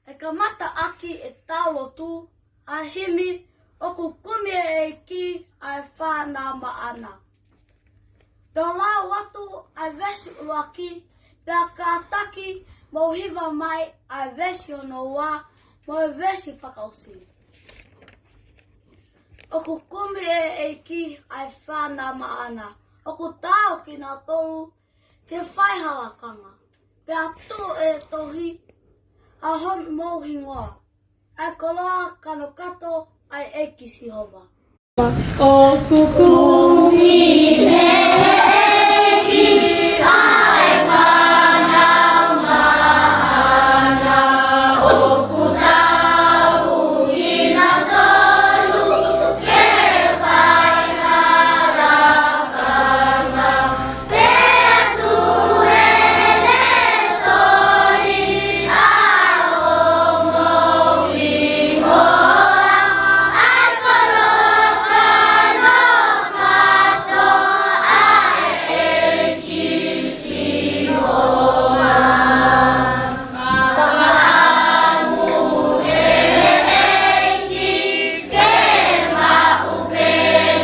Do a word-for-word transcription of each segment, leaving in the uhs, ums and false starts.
ʻE kamata ʻaki ʻetau lotu ʻa e himi, ʻOku Kumi ʻa e ʻEiki ʻa e Fānau Maʻana. Te u lau atu ʻa e veesi ʻuluaki, pea kātaki mou hiva mai ʻa e veesi hono ua mo e veesi fakaʻosi. ʻOku Kumi ʻa e ʻEiki ʻa e Fānau Maʻana. ʻOku taau kinautolu ke fai ha lakanga, pea tuʻu ʻi he tohi ʻa homou hingoa, ʻa e koloa kanokato ʻa e ʻEiki Sihova. ʻOku kumi ʻe he ʻEiki ʻa e Fānau Maʻana. ʻOku taau kinautolu ke fai ha lakanga, pea tuʻu ʻi he tohi ʻa homou hingoa, ʻa e koloa kanokato ʻa e ʻEiki Sihova. Fakaʻamu ʻe he ʻEiki ke maʻu pē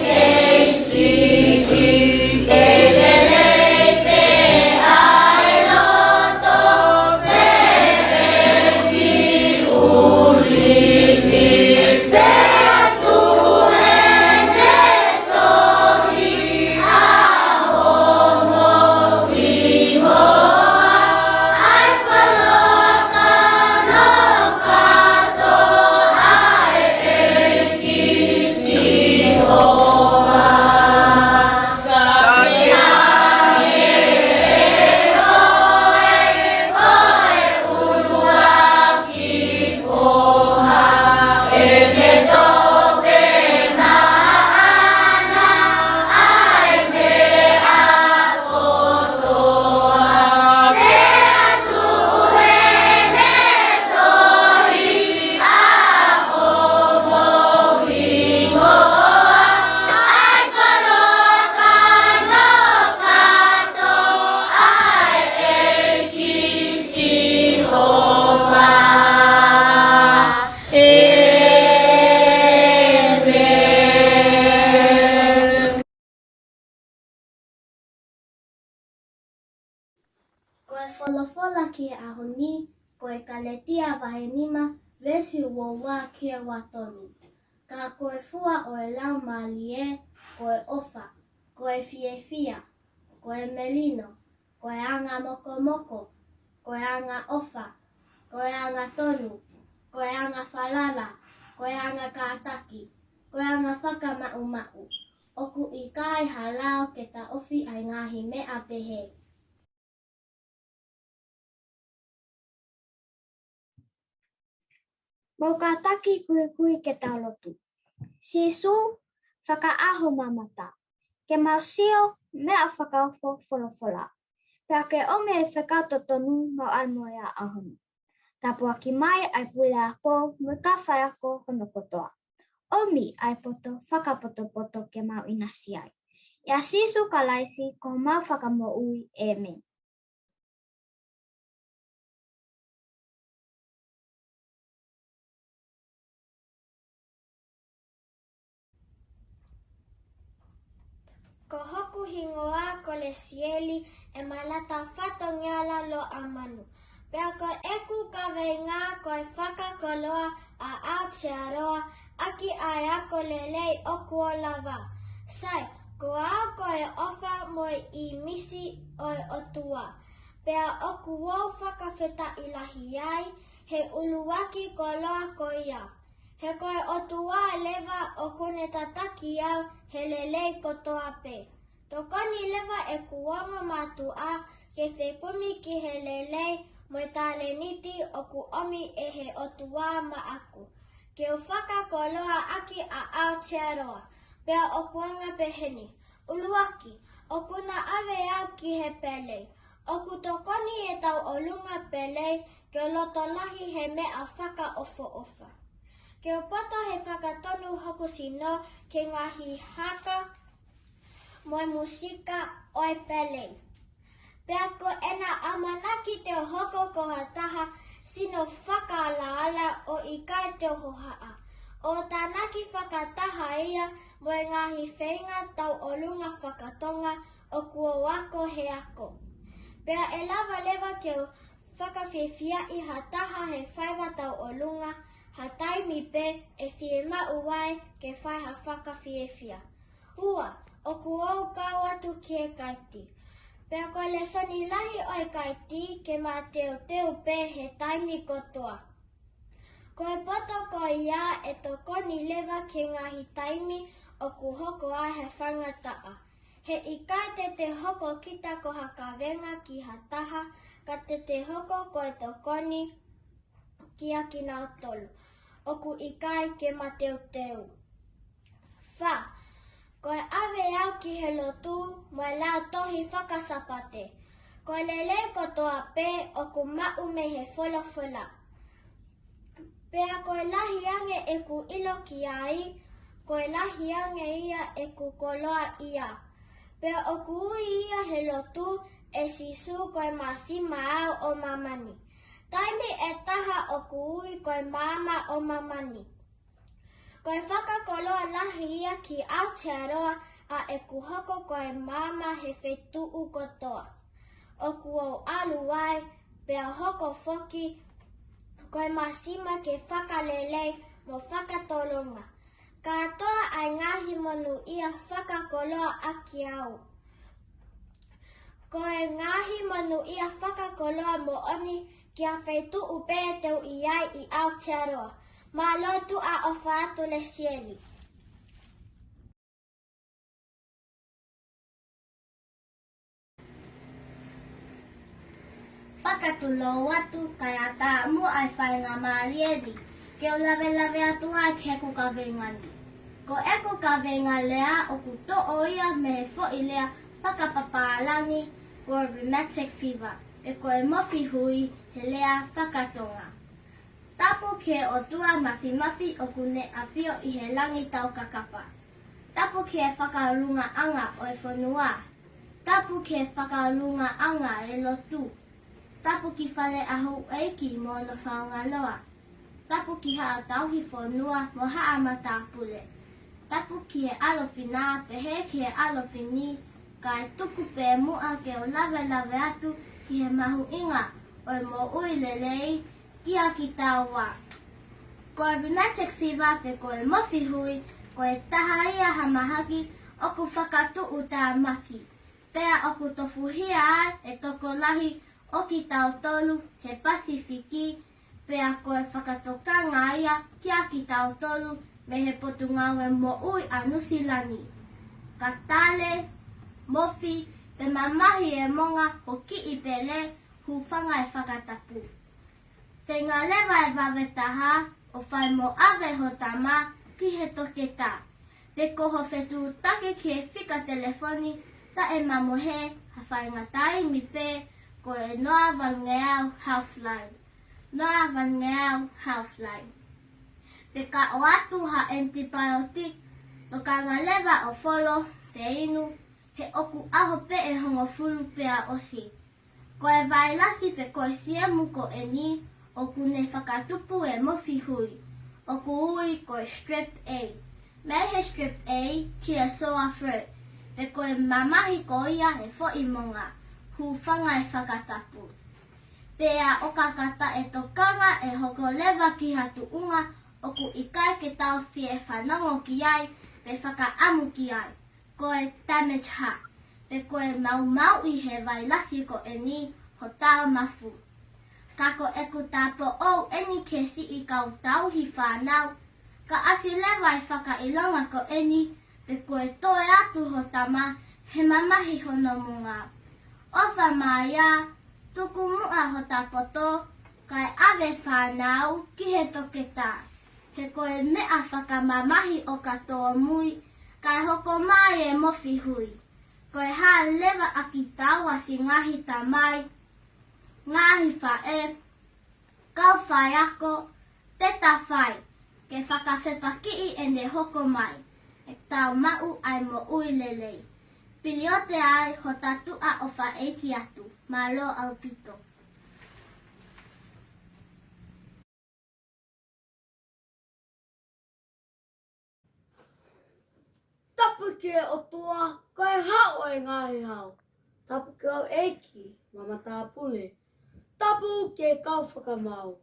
kei siʻi, ke lelei pē ʻa e loto pea ʻikai ʻuliʻi, pea tuʻu ʻi he tohi ʻa homou hingoa, ʻa e koloa kanokato ʻa e ʻEiki Sihova. Ka ke hangē koe ko e ʻuluaki foha, ʻi he tope maʻana ʻa e meʻa kotoa, pea tuʻu ʻi he tohi ʻa homou hingoa, ʻa e koloa kanokato ʻa e ʻEiki Sihova. ʻĒmeni. Ko e folofola ki he ʻaho ni, ko e Kalētia vahe nima, veesi ua ua ki he ua tolu. Ka ko e fua ʻo e Laumālie, ko e ʻofa, ko e fiefia, ko e melino, ko e anga mokomoko, ko e anga ʻofa, ko e angatonu, ko e anga falala, ko e anga kātaki, ko e anga fakamaʻumaʻu. ʻOku ʻikai ha lao ke taʻofi ʻa e ngaahi meʻa pehē. Mou kātaki kuikui ke tau lotu. Sīsū, fakaʻā homau mata, ke mau sio meʻa fakaofo folofola, pea ke ʻomi e fekau totonu mau ʻai mo ia ʻaho ni. Tāpuaki mai ʻa e puleako mo e kau faiako hono kotoa. ʻOmi ʻa e poto fakapotopoto ke mau ʻinasi ai. ʻIa Sīsū Kalaisi ko homau Fakamoʻui. ʻĒmeni. Ko hoku hingoa ko Lesieli ʻEmalata Fatongiala Loʻamanu. Pea ko ʻeku kaveinga ko e fakakoloa ʻa Aotearoa ʻaki ʻa e ako lelei ʻoku ou lava. Sai, ko au ko e ʻofa mo e ʻīmisi ʻo e ʻOtua. Pea ʻoku ou fakafetaʻi lahi ai he ʻuluaki koloa ko ia. He ko e ʻOtua leva ʻoku ne tataki au he lelei kotoa pē. Tokoni leva ʻeku ongo mātuʻa ke fekumi ki he lelei mo e talēniti ʻoku ʻomi ʻe he ʻOtua maʻaku, ke u fakakoloa ʻaki ʻa Aotearoa. Pea ʻoku anga peheni. ʻUluaki, ʻoku na ʻave au ki he pele. ʻOku tokoni e tauʻolunga pele ke u loto lahi he meʻa fakaʻofoʻofa. Ke u poto he fakatonu hoku sino ki he ngaahi haka mo e musika ʻo e pele. Pea ko ʻena ʻamanaki te u hoko ko ha taha Sino fakaalaala ʻo ʻikai te u hohaʻa. ʻO tānaki fakataha ia mo e ngaahi feinga tauʻolunga fakatonga ʻoku ou ako he ako. Pea ʻe lava leva ke u fakafiefiaʻi ha taha he faiva tauʻolunga, ha taimi pē ʻe fiemaʻu ai ke fai ha fakafiefia. Ua, ʻoku ou kau atu ki he kaiti. Pea ko e lēsoni lahi ʻo e kaiti ke mateuteu pē he taimi kotoa. Ko e poto ko ia ʻe tokoni leva ki he ngaahi taimi ʻoku hoko ai ha faingataʻa. He ʻikai te te hoko kita ko ha kavenga ki ha taha, ka te te hoko ko e tokoni kia kinautolu ʻoku ʻikai ke mateuteu. Fā, ko e ʻave au ki he lotu mo e lautohi fakasapate. Ko e lelei kotoa pē ʻoku maʻu mei he folofola. Pea ko e lahi ange ʻeku ʻilo ki ai, ko e lahi ange ia ʻeku koloaʻia. Pea ʻoku ui ia he lotu ʻe Sīsū ko e māsima au ʻo māmani. Taimi ʻe taha ʻoku ui ko e maama ʻo māmani. Ko e fakakoloa lahi ia ki Aotearoa ʻa ʻeku hoko ko e maama he feituʻu kotoa ʻoku ou ʻalu ai, pea hoko foki ko e māsima ke fakalelei mo fakatolonga kātoa ʻa e ngaahi monūʻia fakakoloa ʻaki au. Ko e ngaahi monūʻia fakakoloa moʻoni ki ha feituʻu pē te u ʻi ai ʻi Aotearoa. Mālō tuʻa ʻofa atu Lesieli. Fakatulou atu kae ʻatā muʻa e faingamālie ni ke u lavelave atu ai ki heʻeku kaveinga ni. Ko ʻeku kaveinga lea ʻoku toʻo ia mei he foʻi lea fakapapālangi ko e rheumatic fever, pe ko e mofi hui he lea fakatonga. Tapu ki he ʻOtua Mafimafi ʻoku ne ʻafio ʻi he langi taukakapa. Tapu ki he fakaʻulungaʻanga ʻo e fonua. Tapu ki he fakaʻulungaʻanga e lotu. Tapu ki Fale ʻa Houʻeiki mo hono faʻungaloa. Tapu ki Haʻa Tauhi Fonua mo Haʻa Matāpule. Tapu ki he ʻalofi na pehē ki he ʻalofi ni, kae tuku pē muʻa ke u lavelave atu ki he mahuʻinga ʻo e moʻui lelei kia kitaua. Ko e rheumatic fever pe ko e mofi hui, ko e taha ia ha mahaki ʻoku fakatuʻutāmaki. Pea ʻoku tofuhia ai e tokolahi ʻo kitautolu he Pasifiki, pea ko e fakatokanga ia kia kitautolu mei he Potungāue Moʻui ʻa Nuʻusila ni. Ka tale, mofi, pe mamahi e monga ho kiʻi pele, hūfanga e fakatapu. Feinga leva e vave taha ʻo fai mo ʻave ho tama ki he toketā. Pe ko ho fetuʻutaki ki he fika telefoni taʻemamohe ha faʻahinga taimi pē, ko e noa valungeau Healthline. Noa valungeau Healthline. Pe ka ʻoatu ha antibiotic, tokanga leva ʻo folo pe inu, he ʻoku ʻaho pē ʻe hongofulu pea ʻosi. Ko e vailasi pe ko e siemu ko eni ʻoku ne fakatupu e mofi hui, ʻoku ui ko e Strep A. Mei he Strep A ki he sore throat, pe ko e mamahi ko ia e foʻi monga, hūfanga e fakatapu. Pea ʻo ka ka taʻetokanga ʻe hoko leva ki ha tuʻunga ʻoku ʻikai ke tau fie fanongo ki ai pe fakaʻamu ki ai, ko e damage heart, pe ko e maumauʻi he vailasi ko eni hotau mafu. Ka ko ʻeku tāupoʻou eni ki he siʻi kau tauhi fānau, ka ʻasi leva e fakaʻilonga ko eni pe ko e toe atu ho tama he mamahi hono monga. ʻOfa mai ā, tuku muʻa hota poto, kae ʻave fānau ki he toketā. He ko e meʻa fakamamahi ʻo ka tōmui, kae hoko mai e mofi hui. Ko e hā leva ʻa kitaua siʻi ngaahi tamai, ngaahi faʻē, kau faiako, te ta fai ke fakafepakiʻi ʻene hoko mai, ʻe tau maʻu ʻa e moʻui lelei. Piliote ai hota tuʻa ʻofa ʻeiki atu. Mālō ʻaupito. Ki he ʻOtua, ko e hau ʻo e ngaahi hau. Tapu ki houʻeiki mo e matāpule. Tapu ki he kau fakamaau.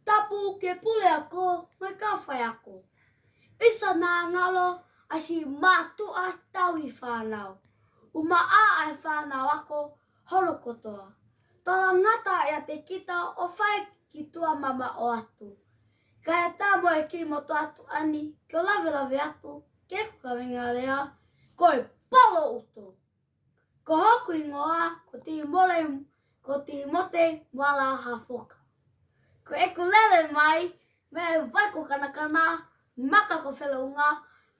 Tapu ki he puleako mo e kau faiako. ʻIsa naʻa ngalo ʻa e siʻi mātuʻa tauhi fānau. ʻUmaʻā ʻa e fānau ako hono kotoa. Talangata ʻiate kita ʻo fai ki tuʻa mamaʻo atu. Kae ʻatā mo e kiʻi motuʻa tuʻa ni ke u lavelave atu ki heʻeku kavenga lea, ko e polo ʻuto. Ko hoku hingoa ko Timole, ko Timote Moala Hafoka. Ko ʻeku lele mai mei Vai ko Kanakana, Maka ko Feleunga,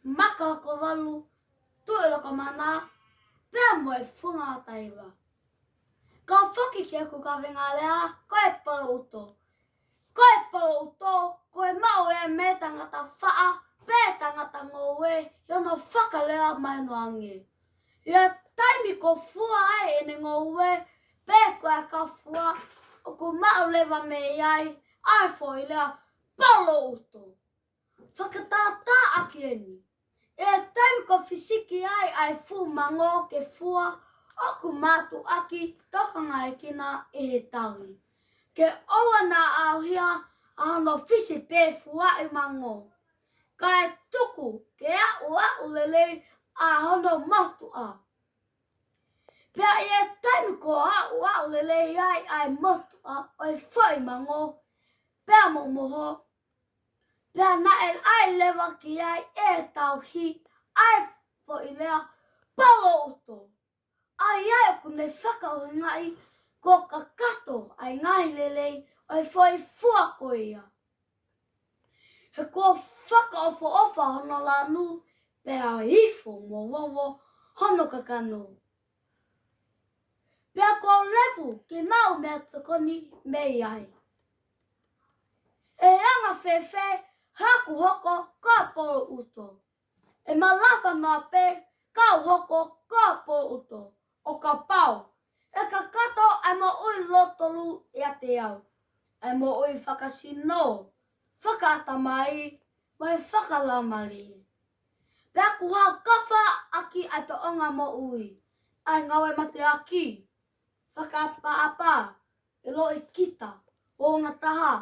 Maka ko Valu, Tuʻi Lokamana, pea mo e Funga Taiva. Kau foki ki heʻeku kavenga lea, ko e polo ʻuto. Ko e polo ʻuto, ko e maʻu ia mei he tangata faʻa, pe tangata ngoue, ʻi hono fakalea mai noa ange. ʻI he taimi ko e fua ai ʻene ngoue, pe ko e kafua, ʻoku maʻu leva mei ai ʻa e foʻi lea polo ʻuto. Fakatātā ʻaki eni. ʻI he taimi ko e fisiki ai ʻa e fuʻu mango ke fua, ʻoku mātuʻaki tokangaekina ʻi he tauhi. Ke ʻoua naʻa ʻauhia ʻa hono fisi pe fuaʻi mango. Kae tuku ke aʻuaʻu lelei ʻa hono motuʻa. Pea ʻi he taimi ko e aʻuaʻu lelei ai ʻa e motuʻa ʻo e foʻi mango, pea mo moho, pea naʻe ʻai leva ki ai ʻe he tauhi ʻa e foʻi lea polo ʻuto. ʻA ia ʻoku ne fakaʻuhingaʻi ko e kakato ʻa e ngaahi lelei ʻo e foʻi fua ko ia. He kuo fakaʻofoʻofa hono lanu, pea ifo mo vovo hono kakano. Pea kuo levu ke maʻu meʻatokoni mei ai. ʻE anga fēfē haku hoko ko e polo ʻuto? ʻE malava noa pē kau hoko ko e polo ʻuto, ʻo kapau ʻe kakato ʻa e moʻui lōtolu ʻiate au, ʻa e moʻui fakasino, fakaʻatamai, mo e fakalaumālie. Pea ʻoku hakafa ʻaki ʻa e tōʻonga moʻui, ʻa e ngāue mateaki, fakaʻapaʻapa, ʻe loʻi kita, ʻo ngataha,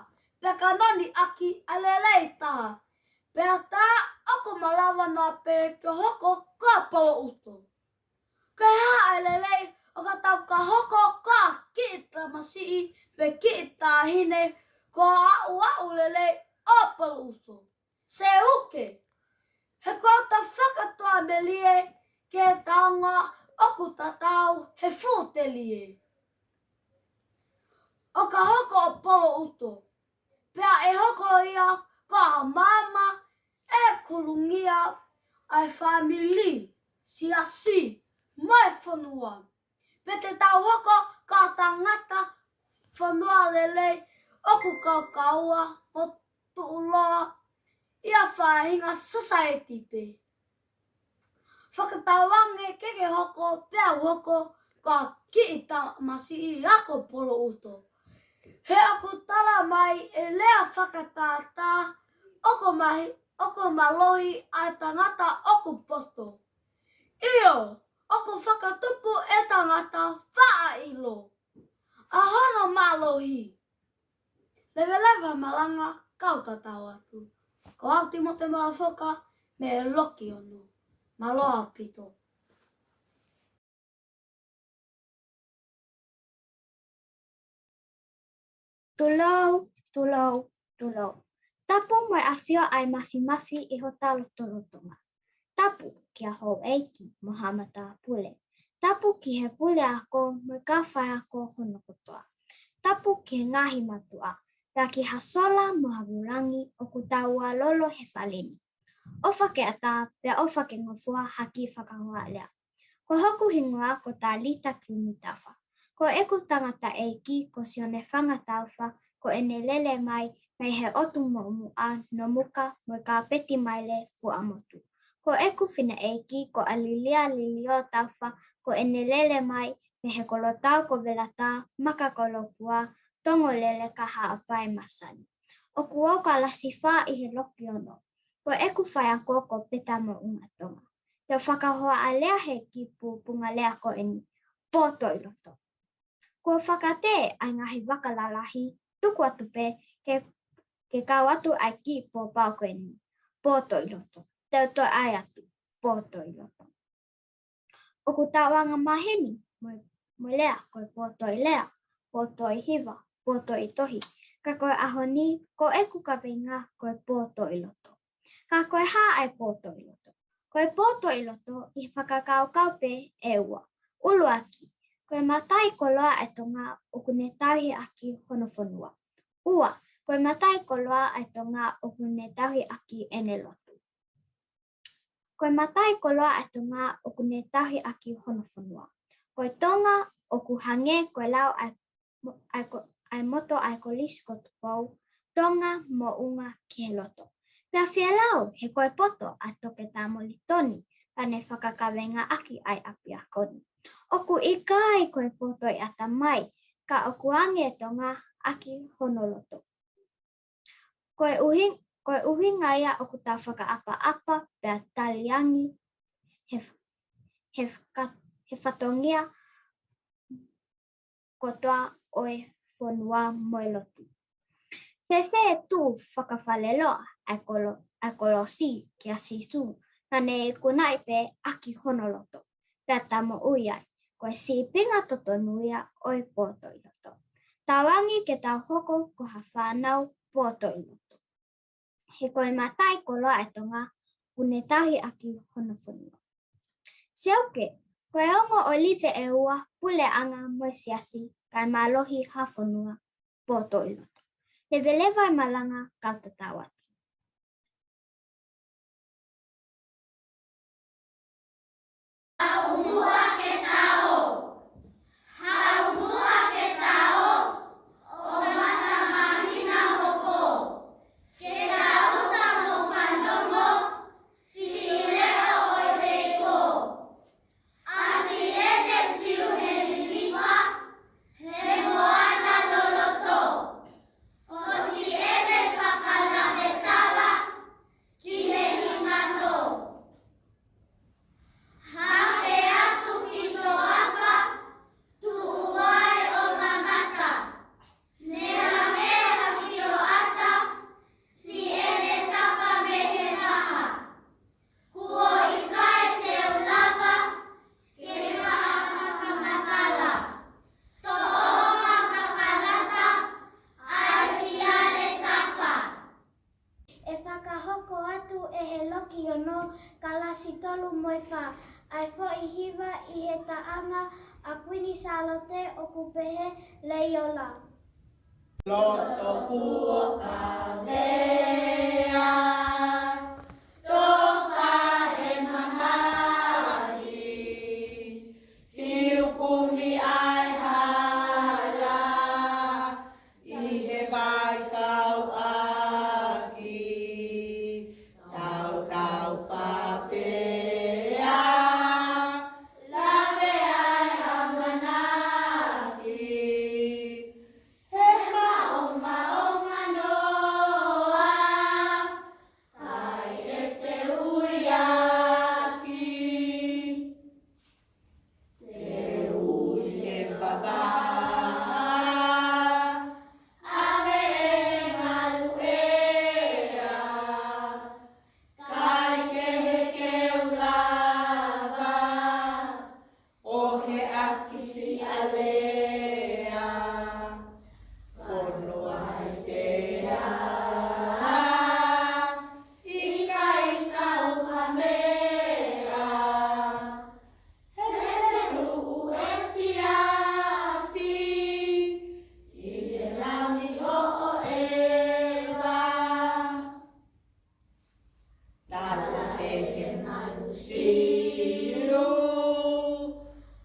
pea kanoni ʻaki ʻa e lelei taha. Pea tā ʻoku malava noa pē ke hoko ko e polo ʻuto. Ko e hā ʻa e lelei ʻo ka tau ka hoko ko e kiʻi tamasiʻi pe kiʻi taʻahine, ko e aʻuaʻu lelei ʻo e polo ʻuto? Seuke, he ko ʻeta fakatuʻamelie ke taonga ʻoku tatau he fuʻu telie. ʻO ka hoko ʻo polo ʻuto, pea ʻe hoko ia ko e maama ʻe kulungia ʻa e fāmili, siasi, mo e fonua. Pea te tau hoko ko e tangata fonua lelei ʻoku kaukaua mo tuʻuloa ʻi ha faʻahinga sosaieti pē. Fakatauange ke ke hoko pea u hoko ko e kiʻi tamasiʻi ako polo ʻuto. He ʻoku tala mai ʻe he lea fakatātā, ʻoku mahi, ʻoku mālohi ʻa e tangata ʻoku poto. ʻIo, ʻoku fakatupu ʻe he tangata faʻa ʻilo ʻa hono mālohi. Leveleva malanga, kau tatau atu. Ko au Timote Moala Hafoka mei he loki ono. Mālō ʻaupito. Tulou, tulou, tulou. Tapu mo e ʻafio ʻa e Mafimafi ʻi hota lotolotonga. Tapu kia houʻeiki mo ha matāpule. Tapu ki he puleako mo e kau faiako hono kotoa. Tapu ki he ngaahi mātuʻa, pea ki ha sola mo ha vūlangi ʻoku tau ʻalolo he fale ni. ʻOfa ke ʻatā, pea ʻofa ke ngofua ha kiʻi fakahoa lea. Ko hoku hingoa ko Talita Kiumi Taufa. Ko ʻeku tangataʻeiki ko Sione Fanga Taufa, ko ʻene lele mai mei he ʻotu Moʻomuʻa, Nomuka, mo e kāpeti maile Fuaʻamotu. Ko ʻeku fineʻeiki ko ʻAlilia Lilio Taufa, ko ʻene lele mai mei he kolotau ko Velata, Maka ko Lopua, Tongoleleka, Haʻapai, Masani. ʻOku ou kalasi fā ʻi he loki ono. Ko ʻeku faiako ko Peta Moʻunga Tonga. Te u fakahohaʻa lea he kiʻi pupunga lea ko eni, pōtoʻi loto. Kuo fakatē ʻa e ngaahi vaka lalahi, tuku atu pē ke, ke kau atu ʻa e kiʻi pōpao ko eni, pōtoʻi loto. Te u toe ʻai atu, pōtoʻi loto. ʻOku tau anga maheni mo e, mo e lea ko e pōtoʻi lea, pōtoʻi hiva, pōtoʻi tohi. Ka ko e ʻaho ni, ko ʻeku kaveinga ko e pōtoʻi loto. Ka ko e hā ʻa e pōtoʻi loto? Ko e pōtoʻi loto ʻi he fakakaukau pē ʻe ua. ʻUluaki, ko e mataʻikoloa ʻa e Tonga ʻoku ne tauhi ʻaki hono fonua. Ua, ko e mataʻikoloa ʻa e Tonga ʻoku ne tauhi ʻaki ʻene lotu. Ko e mataʻikoloa ʻa e Tonga ʻoku ne tauhi ʻaki hono fonua. Ko e Tonga ʻoku hangē ko e lau ʻa e mo-, ʻa e ko-, ʻa e moto ʻa e Kolisi ko Tupou, Tonga moʻunga ki he loto. Pea fie lau, he ko e poto ʻa Toketā Molitoni, pea ne fakakaveinga ʻaki ʻa e ʻapiako ni. ʻOku ʻikai ko e pōtoʻi ʻatamai, ka ʻoku ange ʻa e Tonga ʻaki hono loto. Ko e ʻuhi-, ko e ʻuhinga ia ʻoku tau fakaʻapaʻapa pea taliangi he f-, he faka-, he fatongia kotoa ʻo e fonua mo e lotu. Fēfē e tuʻu fakafaleloa ʻa e kolo-, ʻa e kolosi kia Sīsū, naʻa ne ikunaʻi pē ʻaki hono loto, pea tau moʻui ai. Ko e sīpinga totonu ia ʻo e pōtoʻi loto. Tauange ke tau hoko ko ha fānau pōtoʻi loto. He ko e mataʻikoloa ʻa e Tonga ʻoku ne tauhi ʻaki hono fonua. Seuke, ko e ongo ʻōlive ʻe ua, puleʻanga mo e siasi, kae mālohi ha fonua pōtoʻi loto. Leveleva e malanga, kau tatau atu. Haʻu muʻa ke ta ō. Haʻu muʻa ke ta ō. ʻO matamahina hopo. Ke ta uta mo fanongo. Siʻi leʻo ʻo e peiko. ʻA siʻene siu he lilifa. He moana loloto. ʻO siʻene fakalavetala. Ki he hingato. Hake atu ki toafa, tuʻu ai ʻo mamata. Ne hangē ha sioʻata, siʻene tapa mei he vaha. Kuo ʻikai te u lava, ke faʻa fakamatala. Toʻo ma fakalata, ʻa e siale tafa. ʻE fakahoko atu ʻe he loki ono, kalasi tolu mo e fā, ʻa e foʻi hiva ʻi he taʻanga ʻa Kuini Sālote ʻoku pehē, Leiola. Loto kuo kavea, tofa he mamahi, fiu kumi ʻa e hala, ʻi he vai kau ʻaki, tau tau faʻapea, lave ai ʻamanaki, he maʻomaʻo manoa, fai ʻete ui ʻaki. Te u ui he papa, ʻave ʻe he ngaluʻea, kae kehe ke u lava, ʻo he ʻakisi alea, fono ai pea, ʻikai tau ha meʻa, he fetuʻu ʻe siafi, ʻi he lami ʻo ʻeva. Tala ʻe he malu silu,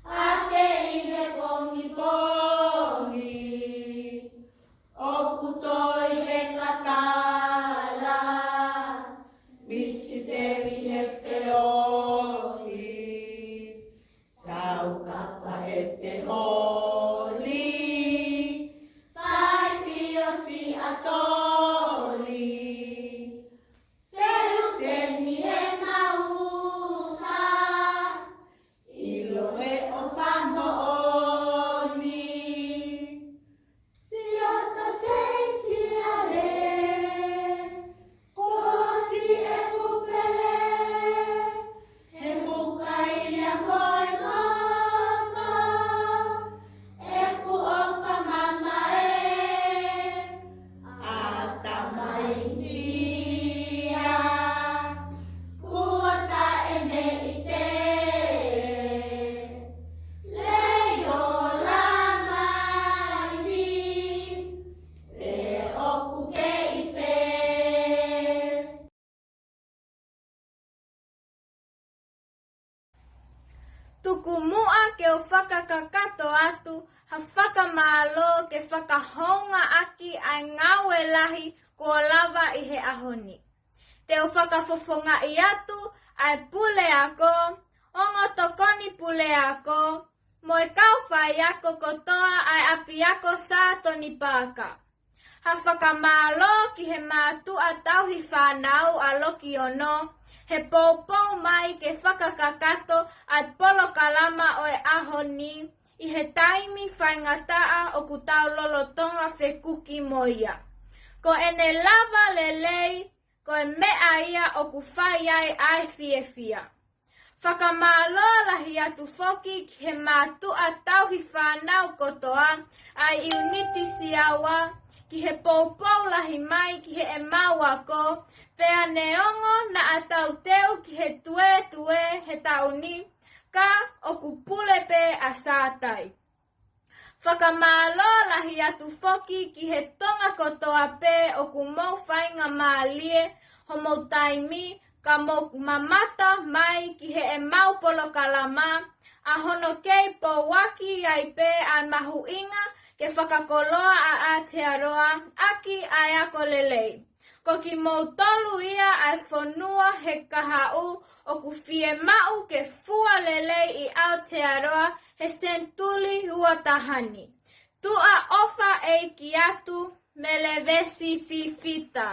ʻa ke ʻi he pongipongi, ʻoku toi he kakala, misiteli he feohi, tau kapa ʻete holi, fai fio siʻa toli, feluteni he mausa. Tuku muʻa ke u fakakakato atu ha fakamālō ke fakahoungaʻaki ʻa e ngāue lahi kuo lava ʻi he ʻaho ni. Te u fakafofongaʻi atu ʻa e puleako, ongo tokoni puleako, mo e kau faiako kotoa ʻa e ʻapiako Sātoni Paaka. Ha fakamālō ki he mātuʻa tauhi fānau ʻa Loki Ono, he poupou mai ke fakakakato ʻa e polokalama ʻo e ʻaho ni ʻi he taimi faingataʻa ʻoku tau lolotonga fekuki mo ia. Ko ʻene lava lelei, ko e meʻa ia ʻoku fai ai ʻa e fiefia. Fakamālō lahi atu foki ki he mātuʻa tauhi fānau kotoa ʻa e ʻiuniti Siaua, ki he poupou lahi mai ki heʻemau ako, pea neongo naʻa tau teu ki he tuētuē he taʻu ni, ka ʻoku pule pē ʻa Sātai. Fakamālō lahi atu foki ki he Tonga kotoa pē ʻoku mou faingamālie homou taimi ka mou mamata mai ki heʻemau polokalama, ʻa hono kei pouaki ai pē ʻa e mahuʻinga ke fakakoloa ʻa Aotearoa ʻaki ʻa e ako lelei. Ko kimoutolu ia ʻa e fonua he kahaʻu ʻoku fiemaʻu ke fua lelei ʻi Aotearoa he senituli ua taha ni. Tuʻa ʻofa ʻeiki atu, Melevesi Fifita.